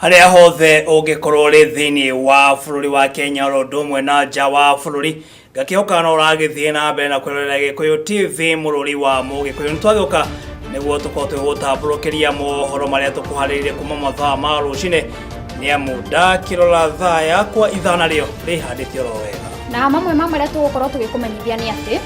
Harĩa hothe ũngĩkorwo ũrĩ thĩinĩ wa bũrũri wa Kenya oro ũndũ ũmwe na nja wa bũrũri, ngakĩhoka no ũragĩthiĩ na mbere na kwĩrorera Gĩkũyũ TV, mũrũri wa Mũgĩkũyũ. Nĩ twagĩũka nĩguo tũkorwo twĩgũtambũrũkĩria mohoro marĩa tũkũharĩrĩrie kuma mathaa ma rũcinĩ, nĩ amu ndakĩrora thaa yakwa ithaa narĩo rĩhandĩte oro wega. Na mamwe ma marĩa tũgũkorwo tũgĩkũmenyithia nĩ atĩ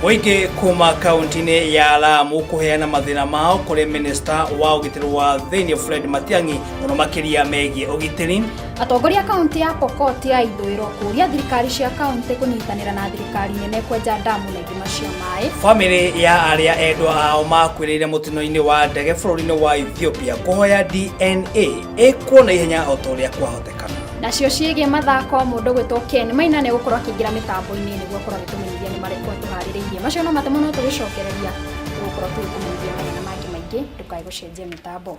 mũingĩ kuma kaunti-inĩ ya Lamu kũheana mathĩna mao kũrĩ minista wa ũgitĩri wa thĩinĩ Fred Matiang'i, mũno makĩria megiĩ ũgitĩri. Atongoria a kaunti ya Pokot ya Ithũĩro kũũria thirikari cia kaunti kũnyitanĩra na thirikari nene kwenja ndamu na ithima cia maĩ. Famĩlĩ ya arĩa endwa ao makuĩrĩire mũtino-inĩ wa ndege bũrũri-inĩ wa Ethiopia kũhoya DNA ĩkwo na ihenya o ta ũrĩa kwahotekana. Nacio ciĩgiĩ mathako, mũndũ gwĩtwo Ken Maina nĩ egũkorwo akĩingĩra mĩtambo-inĩ nĩguo akorwo agĩtũmenyithia nĩ marĩkũ atũharĩrĩirie. Macio no matemo no tũgĩcokereria tũgũkorwo tũgĩkũmenyithia mathĩna mangĩ maingĩ, ndũkae gũcenjia mĩtambo.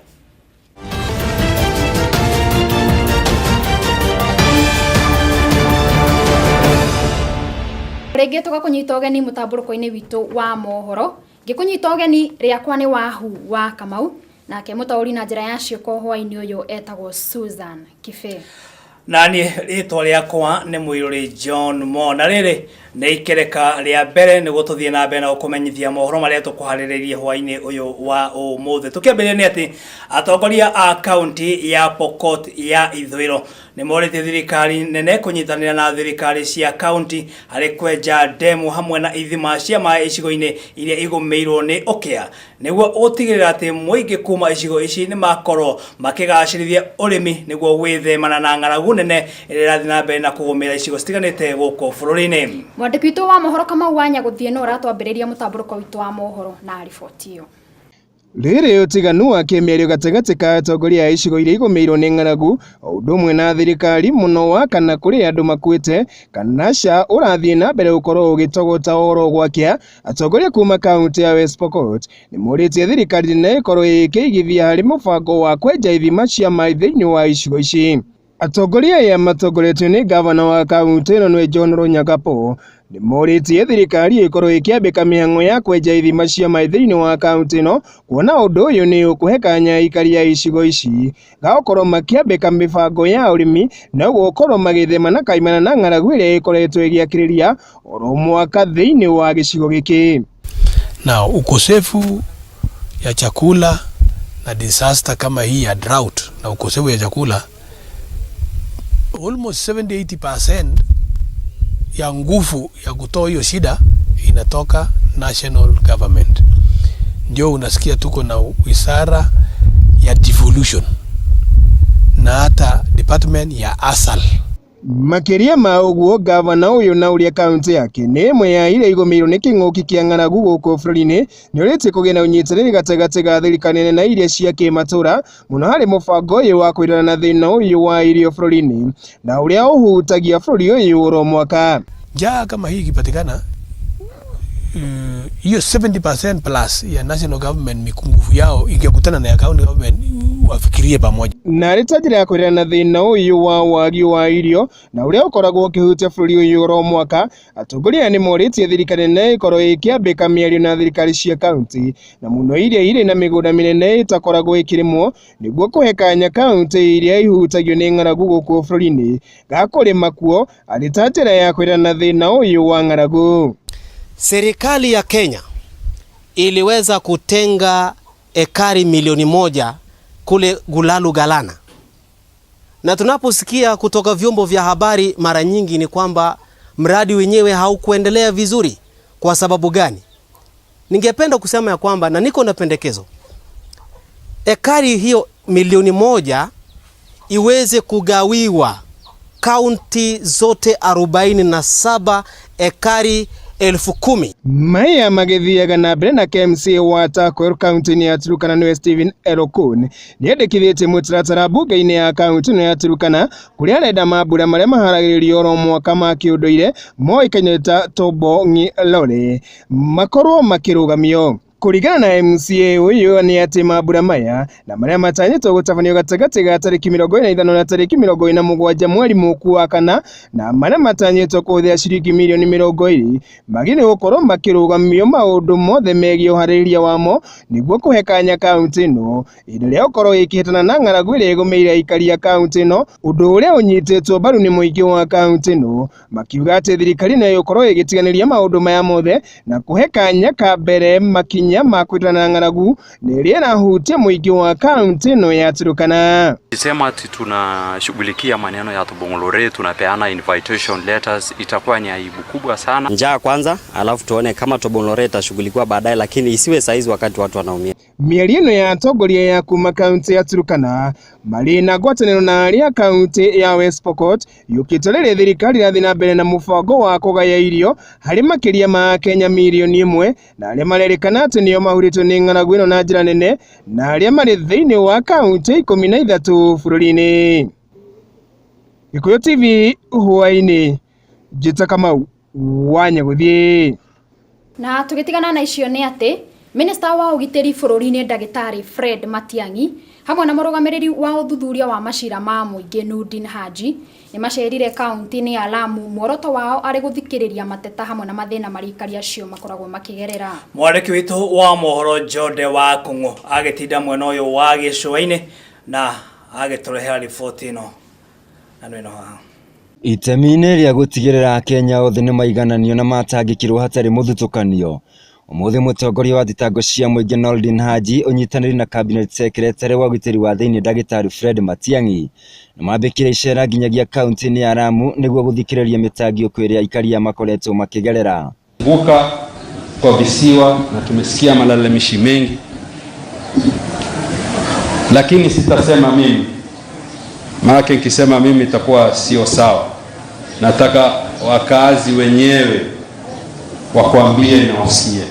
Rĩngĩ tũgakũnyita ũgeni mũtambũrũko-inĩ witũ wa mohoro. Ngĩkũnyita ũgeni rĩakwa nĩ Wahu wa Kamau, nake mũtaũri na njĩra ya ciĩko hwaĩ-inĩ ũyũ etagwo Susan Kibe. Na niĩ rĩtwa rĩakwa nĩ Mũirũrĩ John Mo. Na rĩrĩ nĩ ikereka rĩa mbere nĩguo tũthiĩ na mbere na gũkũmenyithia mohoro marĩa tũkũharĩrĩirie hwaĩ-inĩ ũyũ wa ũmũthĩ. Tũkĩambĩrĩria nĩ atĩ atongoria a kaunti ya Pokot ya Ithũĩro nĩ morĩtie thirikari nene kũnyitanĩra na thirikari cia kaunti harĩ kwenja ndemu hamwe na ithima cia maĩ icigo-inĩ iria igũmĩirwo nĩ ũkĩa, nĩguo gũtigĩrĩra atĩ mũingĩ kuma icigo ici nĩ makorwo makĩgacĩrithia ũrĩmi nĩguo gwĩthemana na ng'aragu nene ĩrĩa ĩrathiĩ na mbere na kũgũmĩra icigo citiganĩte gũkũ bũrũri-inĩ. Mwandĩki witũ wa mohoro Kamau wa Nyagũthiĩ nĩwe ũratwambĩrĩria mũtambũrũko witũ wa mohoro na riboti ĩyo. Rĩrĩ ũtiganu wa kĩmĩario gatagatĩ ka atongoria a icigo iria igũmĩirwo nĩ ng'aragu o ũndũ ũmwe na thirikari mũno wa kana kũrĩ andũ makuĩte kana ca ũrathiĩ na mbere gũkorwo ũgĩtogota oro gwakĩa. Atongoria kuma kaunti ya West Pokot nĩ morĩtie thirikari nene ĩkorwo ĩkĩigithia harĩ mũbango wa kwenja ithima cia maĩ thĩinĩ wa icigo ici. Atongoria aya matongoretio nĩ ngavana wa kaunti ĩno nĩwe John Lonyangapuo nĩ morĩtie thirikari ĩkorwo ĩkĩambĩka mĩhang'o ya kwenja ithima cia maĩ thĩinĩ wa kaunti ĩno, kuona ũndũ ũyũ nĩ ũkũhe kanya aikari a icigo ici ga gũkorwo makĩambĩka mĩbango ya ũrĩmi na ũguo gũkorwo magĩthema na kaimana na ng'aragu ĩrĩa ĩkoretwo ĩgĩakĩrĩria oro mwaka thĩinĩ wa gĩcigo gĩkĩ. Na ukosefu ya chakula na disaster kama hii ya drought na ukosefu ya chakula, almost 70-80% ya nguvu ya kutoa hiyo shida inatoka national government. Ndio unasikia tuko na wizara ya devolution na hata department ya ASAL. Makĩria ma ũguo, ngavana ũyũ na ũrĩa kaunti yake nĩ ĩmwe ya iria igũmĩirwo nĩ kĩng'ũki kĩa ng'aragu gũkũ bũrũri-inĩ, nĩ ũrĩtie kũgĩa na ũnyitanĩri gatagatĩ ga thirikari nene na iria cia kĩmatũra mũno harĩ mũbango ũyũ wa kũhũrana na thĩna ũyũ wa irio bũrũri-inĩ na ũrĩa ũhutagia bũrũri ũyũ oro mwaka. Njaa kama hii ikipatikana, hiyo 70% plus ya national government mikungufu yao ingekutana na ya county government wafikirie pamoja. Na arĩ ta njĩra ya kũhũrana na thĩna ũyũ wa wagi wa irio na ũrĩa ũkoragwo ũkĩhutia bũrũri ũyũ oro mwaka, atongoria aya nĩ morĩtie thirikari nene ĩkorwo ĩkĩambĩka mĩario na thirikari cia kaunti na mũno iria irĩ na mĩgũnda mĩnene ĩtakoragwo ĩkĩrĩmwo nĩguo kũhe kanya kaunti iria ihutagio nĩ ng'aragu gũkũ bũrũri-inĩ ga kũrĩma kuo arĩ ta njĩra ya kũhũrana na thĩna ũyũ wa ng'aragu. Serikali ya Kenya iliweza kutenga ekari 1,000,000 kule Gulalu Galana, na tunaposikia kutoka vyombo vya habari mara nyingi ni kwamba mradi wenyewe haukuendelea vizuri. Kwa sababu gani? Ningependa kusema ya kwamba, na niko na pendekezo, ekari hiyo 1,000,000 iweze kugawiwa kaunti zote 47 ekari 10,000. Maya magĩthiaga na mbere na KMC wa Turkwel kaunti-inĩ ya Turkana nĩwe Stephen Elokun nĩendekithĩtie mũtaratara mbunge-inĩ ya kaunti ĩno ya Turkana kũrĩa arenda mambura marĩa maharagĩrĩrio oro mwaka ma kĩũndũire moĩkaine ta Tobong'i Lore makorwo makĩrũgamio. Kũringana na MCA ũyũ nĩ atĩ mambura maya na marĩa matanyĩtwo gũtabanio gatagatĩ ga tarĩki 45 na tarĩki 47 mweri mũku wa kana na marĩa matanyĩtwo kũhũthĩra ciringi mirioni 20 magĩrĩirwo gũkorwo makĩrũgamio maũndũ mothe megiĩ ũharĩrĩria wamo nĩguo kũhe kanya kaunti ĩno ihinda rĩa gũkorwo ĩkĩhĩtana na ng'aragu ĩrĩa ĩgũmĩire aikari a kaunti ĩno, ũndũ ũrĩa ũnyitĩtwo mbaru nĩ mũingĩ wa kaunti ĩno makiuga atĩ thirikari no ĩgũkorwo ĩgĩtiganĩria maũndũ maya mothe na kũhe kanya ka mbere makinya ma kũhĩtana na ng'aragu na ĩrĩa ĩrahutia mũingĩ wa kaunti ĩno ya Turkana. Sema ati tunashughulikia maneno ya Tobong'lore, tunapeana invitation letters, itakuwa ni aibu kubwa sana. Njaa kwanza, alafu tuone kama Tobong'lore itashughulikiwa baadaye, lakini isiwe saizi wakati watu wanaumia. Mĩario ĩno ya atongoria ya kuma kaunti ya Turkana marĩ na ngwatanĩro na arĩa kaunti ya West Pokot yũkĩte rĩrĩa thirikari ĩrathiĩ na mbere na mũbango wa kũgaya irio harĩ makĩria ma Akenya mirioni 1 na arĩa marerĩkana atĩ nĩo mahurĩtwo nĩ ng'aragu ĩno na njĩra nene na arĩa marĩ thĩinĩ wa kaunti 13 bũrũri-inĩ. Gĩkũyũ TV hwaĩ-inĩ, Njĩta Kamau wa Nyagũthiĩ. Na tũgĩtigana na icio nĩ atĩ Minister wa ũgitĩri bũrũri-inĩ ndagĩtarĩ Fred Matiang'i hamwe na mũrũgamĩrĩri wa ũthuthuria wa macira ma mũingĩ Nurdin Haji nĩ macerire kaunti-inĩ ya Lamu, muoroto wao arĩ gũthikĩrĩria mateta hamwe na mathĩna marĩa aikari acio makoragwo makĩgerera. Mwandĩki witũ wa mohoro Jode wa Kung'u agĩtinda mwena ũyũ wa gĩcũa-inĩ na agĩtũrehera riboti ĩno na nĩ ĩno haha. Itemi-inĩ rĩa gũtigĩrĩra Akenya othe nĩ maigananio na matangĩkĩrwo hatarĩ mũthutũkanio, ũmũthĩ mũtongoria wa thitango cia mũingĩ Noordin Haji ũnyitanĩri na Cabinet Secretary wa ũgitĩri wa thĩinĩ ndagĩtarĩ Fred Matiang'i nĩ mambĩkire icera nginyagia kaunti-inĩ ya Lamu nĩguo gũthikĩrĩria mĩtangĩko ĩrĩa aikari aya makoretwo makĩgerera. Zunguka kwa visiwa na tumesikia malalamishi mengi, lakini sitasema mimi, maana nikisema mimi itakuwa sio sawa. Nataka wakazi wenyewe wakwambie na wasikie.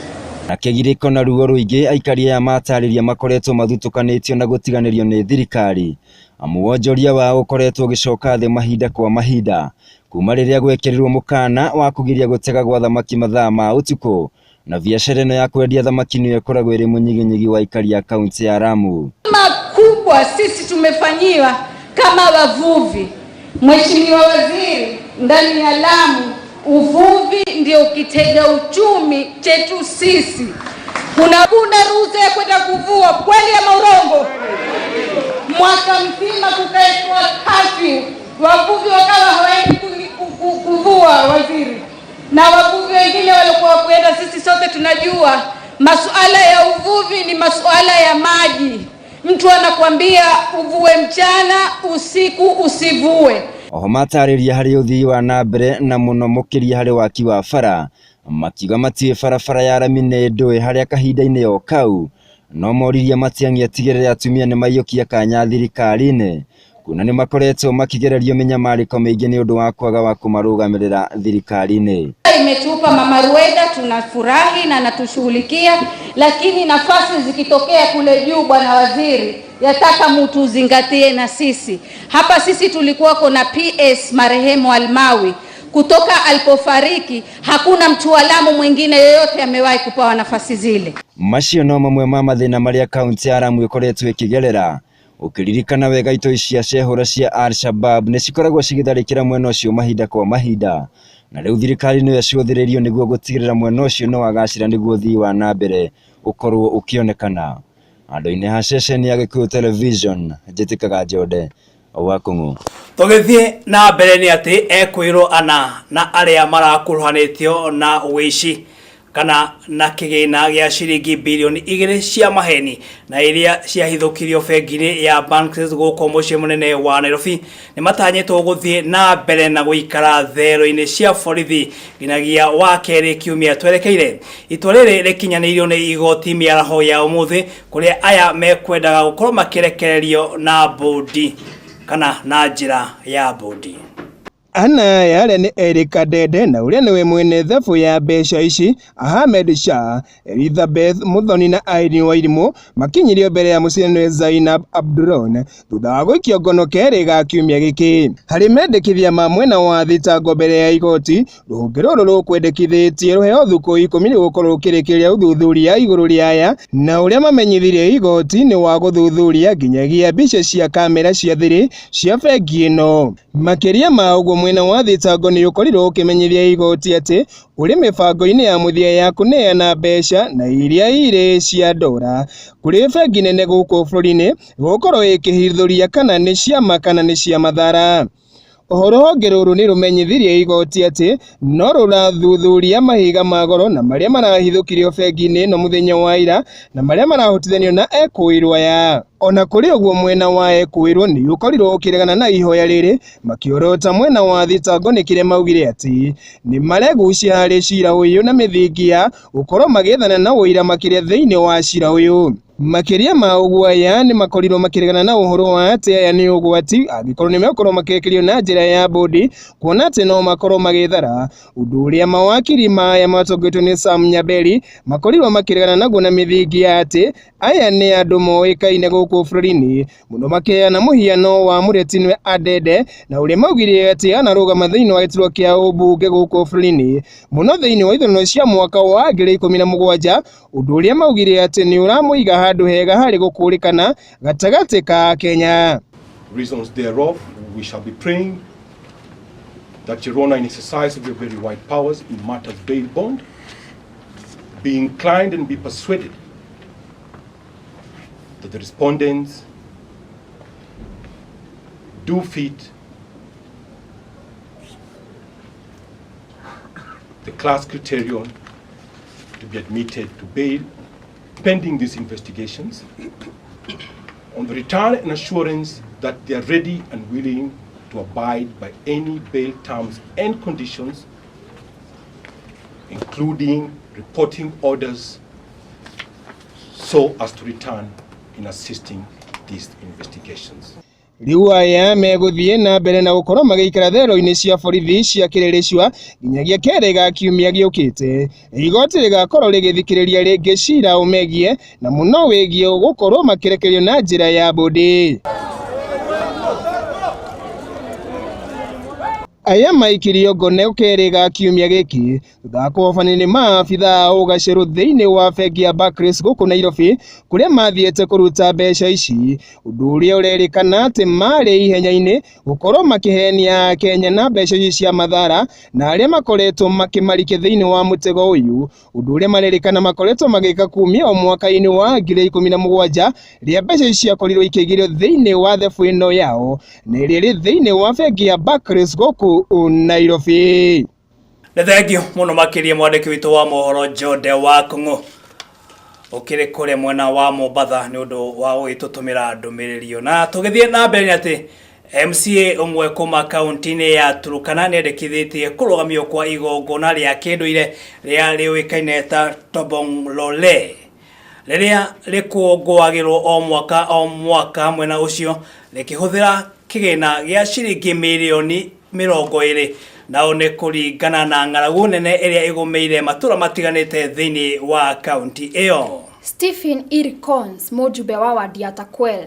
Na kĩgirĩko na ruo rũingĩ aikari aya matarĩria makoretwo mathutũkanĩtio na gũtiganĩrio nĩ thirikari amu wonjoria wao ũkoretwo ũgĩcoka thĩ mahinda kwa mahinda kuma rĩrĩa gwekĩrirwo mũkana wa kũgiria gũtega gwa thamaki mathaa ma ũtukũ na biacara ĩno ya kwendia thamaki nĩyo ĩkoragwo ĩrĩ mũnyiginyigi wa aikari a kaunti ya Lamu. Makubwa sisi tumefanyiwa kama wavuvi. Mheshimiwa Waziri, ndani ya Lamu uvuvi ndio kitega uchumi chetu sisi. Kuna ruhusa ya kwenda kuvua, kweli ama urongo? Mwaka mzima kukaekwa curfew, wavuvi wakawa hawaendi kuvua, waziri. Na wavuvi wengine walikuwa kwenda, sisi sote tunajua masuala ya uvuvi ni masuala ya maji. Mtu anakuambia uvue mchana, usiku usivue. Oho matarĩria harĩ ũthii wa na mbere na mũno mũkĩria harĩ waki wa bara makiuga matiũĩ barabara ya rami nĩ ndũĩ harĩa kahinda-inĩ o kau no moririe Matiang'i atigĩrĩre atumia nĩ maiyũkia kanya thirikari-inĩ kuona nĩ makoretwo makĩgererio mĩnyamarĩko mĩingĩ nĩ ũndũ wa kwaga wa kũmarũgamĩrĩra thirikari-inĩ. Imetupa Mama Rueda, tunafurahi na anatushughulikia, lakini nafasi zikitokea kule juu, bwana waziri, yataka mtuzingatie na sisi hapa. Sisi tulikuwa kuna PS marehemu Almawi, kutoka alipofariki hakuna mtu wa Lamu mwingine yoyote amewahi kupewa nafasi zile. Macio no mamwe ma mathĩna marĩa kaunti ya Lamu ĩkoretwo ĩkĩgerera. Ũkĩririkana wega itoi cia cehũra cia Al-Shabab nĩ cikoragwo cigĩtharĩkĩra mwena ũcio mahinda kwa mahinda na rĩu thirikari no ĩcũthĩrĩrio nĩguo gũtigĩrĩra mwena ũcio nĩ wagacĩra nĩguo ũthii wa na mbere ũkorwo ũkĩonekana. Handũ-inĩ ha ceceni ya Gĩkũyũ Television, njĩtĩkaga Njode wa Kũng'ũ. Tũgĩthiĩ na mbere nĩ atĩ ekwĩrwo ana na arĩa marakuruhanĩtio na ũici kana na kĩgĩna gĩa ciringi bilioni 2 cia maheni na iria ciahithũkirio bengi-inĩ ya Barclays gũkũ mũciĩ mũnene wa Nairobi nĩ matanyĩtwo gũthiĩ na mbere na gũikara thero-inĩ cia borithi nginyagia wa kerĩ kiumia twerekeire. Itua rĩrĩ rĩkinyanĩirio nĩ igoti mĩaraho ya ũmũthĩ kũrĩa aya mekwendaga gũkorwo makĩrekererio na bũndi kana na njĩra ya bũndi. Ana aya arĩa nĩ Eric Kadede na ũrĩa nĩwe mwene thabu ya mbeca ici, Ahmed Shah, Elizabeth Muthoni na Irene Wairimu makinyirio mbere ya mũciranĩre Zainab Abdulon thutha wa gũikio ngono kerĩ ga kiumia gĩkĩ. Harĩ mendekithia ma mwena wa thitango mbere ya igoti, rũhonge rũrũ rũkwendekithĩtie rũheo thukũ 10 gũkorwo rũkĩrĩkĩria ũthuthuria igũrũ rĩa aya na ũrĩa mamenyithirie igoti nĩ wa gũthuthuria nginyagia mbica cia kamera cia thiri cia bengi ĩno. Makĩria ma ũguo mwena wa thitango nĩ ũkorirwo ũkĩmenyithia igoti atĩ ũrĩ mĩbango-inĩ ya mũthia ya kũneana mbeca na iria irĩ cia dora kũrĩ bengi nene gũkũ bũrũri-inĩ gũkorwo ĩkĩhithũria kana nĩ ciama kana nĩ cia mathara. Oho rũhonge rũrũ nĩ rũmenyithirie igoti atĩ no rũrathuthuria mahiga ma goro na marĩa marahithũkirio bengi-inĩ ĩno mũthenya wa ira na marĩa marahutithanio na ekũĩrwo aya. Ona kũrĩ ũguo mwena wa ekũĩrwo nĩ ũkorirwo ũkĩregana na ihoya rĩrĩ makĩorota mwena wa thitango nĩ kĩrĩa maugire atĩ nĩ maregucia harĩ cira ũyũ na mĩthingi ya gũkorwo magĩethana na ũira makĩria thĩinĩ wa cira ũyũ. Makĩria ma ũguo aya nĩ makorirwo makĩregana na ũhoro wa atĩ aya nĩ ũgwati angĩkorwo nĩ megũkorwo makĩrekererio na njĩra ya bodi kuona atĩ no makorwo magĩthara ũndũ ũrĩa mawakiri ma aya matongoretio nĩ Sam Nyaberi makorirwo makĩregana naguo na mĩthingi ya atĩ aya nĩ andũ moĩkaine gũkũ bũrũri-inĩ mũno makĩheana mũhiano wa Mũretinwe Adede na ũrĩa maugire atĩ anarũgama thĩinĩ wa gĩturwa kĩa ũmbunge gũkũ bũrũri-inĩ mũno thĩinĩ wa ithurano cia mwaka wa 2017 ũndũ ũrĩa maugire atĩ nĩ ũramũiga handũ hega harĩ gũkũrĩkana gatagatĩ ka Kenya. Reasons thereof, we shall be praying that Your Honor, in exercise of your very wide powers in matters bail bond, be inclined and be persuaded that the respondents do fit the class criterion to be admitted to bail pending these investigations, on the return and assurance that they are ready and willing to abide by any bail terms and conditions, including reporting orders, so as to return in assisting these investigations. Rĩu aya megũthiĩ na mbere na gũkorwo magĩikara thero-inĩ cia borithi cia Kĩrĩrĩcua nginyagia kerĩ ga kiumia gĩũkĩte. Igoti rĩgakorwo rĩgĩthikĩrĩria rĩngĩ cira ũmegiĩ na mũno wĩgiĩ gũkorwo makĩrekererio na njĩra ya bodi. Aya maikirio ngono kerĩ ga kiumia gĩkĩ thutha wa kũhobanĩrio nĩ maabithaa a ũgacerũ thĩinĩ wa bengi ya Barclays gũkũ Nairobi kũrĩa mathiĩte kũruta mbeca ici, ũndũ ũrĩa ũrerĩkana atĩ marĩ ihenya-inĩ gũkorwo makĩhenia Akenya na mbeca ici cia mathara na arĩa makoretwo makĩmarikia thĩinĩ wa mũtego ũyũ, ũndũ ũrĩa marerĩkana makoretwo magĩka kumia o mwaka-inĩ wa 2017 rĩrĩa mbeca ici ciakorirwo ikĩigĩrwo thĩinĩ wa thabu ĩno yao na ĩrĩa ĩrĩ thĩinĩ wa bengi ya Barclays gũkũ Nairobi. Nĩ thengio mũno makĩria mwandĩki witũ wa mohoro Jode wa Kũng'ũ ũkĩrĩ kũrĩa mwena wa Mombatha nĩ ũndũ wa gũgĩtũtũmĩra ndũmĩrĩri. Na tũgĩthiĩ na mbere nĩ atĩ MCA ũmwe kuma kaunti-inĩ ya Turkana nĩendekithĩtie kũrũgamio kwa igongona rĩa kĩndũire rĩa rĩũĩkaine ta Tobong'lole rĩrĩa rĩkũngũagĩrwo o mwaka mwena ũcio rĩkĩhũthĩra kĩgĩna gĩa ciringi mirioni 20 nao nĩ kũringana na ng'aragu nene ĩrĩa ĩgũmĩire matũra matiganĩte thĩinĩ wa kaunti ĩyo. Stephen Irkons mũjumbe wa wadi ya Takwel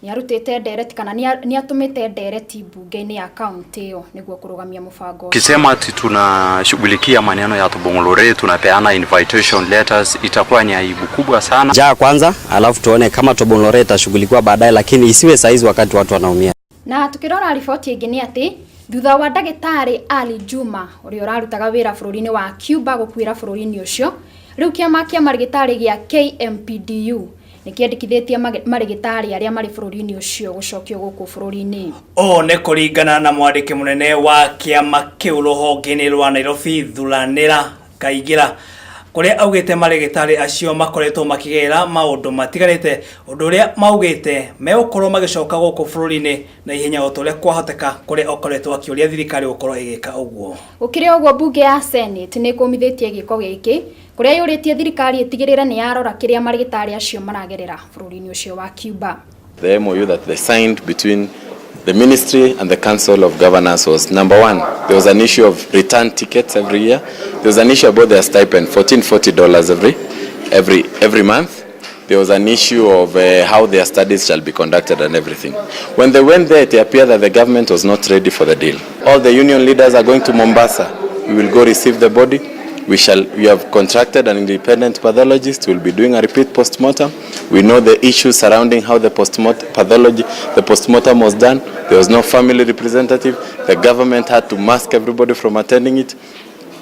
nĩarutĩte ndereti kana nĩatũmĩte ndereti mbunge-inĩ ya kaunti ĩyo nĩguo kũrũgamia mũbango ũcio. Kisema ati tunashughulikia maneno ya Tobong'lore, tunapeana invitation letters, itakuwa ni aibu kubwa sana. Njaa kwanza, alafu tuone kama Tobong'lore itashughulikiwa baadaye, lakini isiwe saizi wakati watu wanaumia. Na tukirora riboti ĩngĩ nĩ atĩ thutha wa ndagĩtarĩ Ali Juma ũrĩa ũrarutaga wĩra bũrũri-inĩ wa Cuba gũkuĩra bũrũri-inĩ ũcio, rĩu kĩama kĩa marĩgĩtarĩ gĩa KMPDU nĩkĩendekithĩtie marĩgĩtarĩ arĩa marĩ bũrũri-inĩ ũcio gũcokio gũkũ bũrũri-inĩ. Ũũ nĩ kũringana na mwandĩki mũnene wa kĩama kĩu rũhonge-inĩ rwa Nairobi Thuranĩra Kaingĩra kũrĩa augĩte marĩgĩtarĩ acio makoretwo makĩgerera maũndũ matiganĩte, ũndũ ũrĩa maugĩte megũkorwo magĩcoka gũkũ bũrũri-inĩ na ihenya o ta ũrĩa kwahoteka, kũrĩa okoretwo akĩũria thirikari gũkorwo ĩgĩka ũguo. Gũkĩrĩ ũguo mbunge ya Senate nĩ ĩkũmithĩtie gĩko gĩkĩ kũrĩa yũrĩtie thirikari ĩtigĩrĩre nĩ yarora kĩrĩa marĩgĩtarĩ acio maragerera bũrũri-inĩ ũcio wa Cuba. The MOU that they signed between The ministry and the Council of Governors was, number one, there was an issue of return tickets every year. There was an issue about their stipend, $1,440 every month. There was an issue of how their studies shall be conducted and everything. When they went there, it appeared that the government was not ready for the deal. All the union leaders are going to Mombasa. We will go receive the body. We have contracted an independent pathologist who will be doing a repeat postmortem. We know the issues surrounding how the postmortem pathology, the postmortem was done. There was no family representative. The government had to mask everybody from attending it,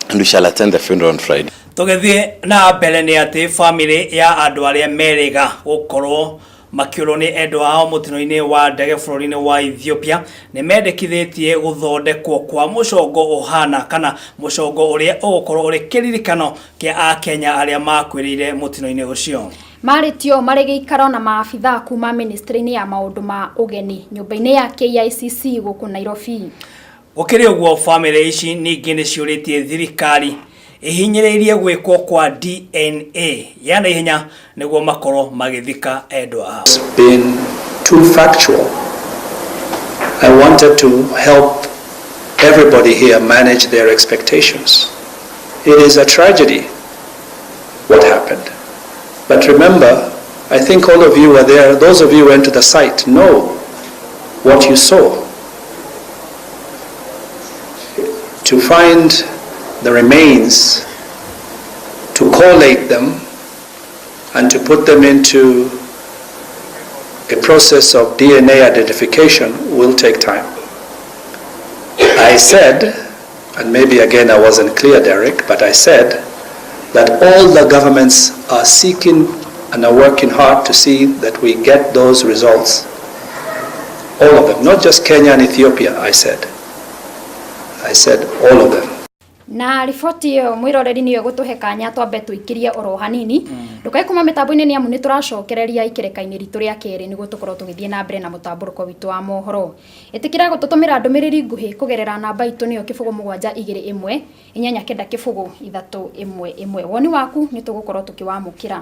and we shall attend the funeral on Friday. Tũgĩthiĩ na mbere nĩ atĩ bamĩrĩ ya andũ arĩa merĩga gũkorwo makĩũrwo nĩ endwa ao mũtino-inĩ wa ndege bũrũri-inĩ wa Ethiopia nĩ mendekithĩtie gũthondekwo kwa mũcongo ũhana kana mũcongo ũrĩa ũgũkorwo ũrĩ kĩririkano kĩa akenya arĩa makuĩrĩire mũtino-inĩ ũcio. Marĩtio marĩ gĩikaro na maabithaa kuma ministry-inĩ ya maũndũ ma ũgeni nyũmba-inĩ ya KICC gũkũ Nairobi. Gũkĩrĩ ũguo, bamĩrĩ ici ningĩ nĩ ciũrĩtie thirikari ihinyĩrĩirie gwĩkwo kwa DNA ya naihenya nĩguo makorwo magĩthika endwa ao. Been too factual. I wanted to help everybody here manage their expectations. It is a tragedy what happened. But remember, I think all of you were there, those of you who went to the site know what you saw. To find the remains, to collate them, and to put them into a process of DNA identification will take time. I said, and maybe again I wasn't clear, Derek, but I said that all the governments are seeking and are working hard to see that we get those results. All of them, not just Kenya and Ethiopia, I said. I said all of them. Na riboti ĩyo, mwĩroreri, nĩyo ĩgũtũhe kanya twambe tũikĩrie oro hanini. Ndũkae kuma mĩtambo-inĩ nĩ amu nĩ tũracokereria ikereka-inĩ ritũ rĩa kerĩ nĩguo tũkorwo tũgĩthiĩ na mbere na mũtambũrũko witũ wa mohoro. Ĩtĩkĩra gũtũtũmĩra ndũmĩrĩri nguhĩ kũgerera namba itũ, nĩyo 0721 890 311. Woni waku nĩ tũgũkorwo tũkĩwamũkĩra.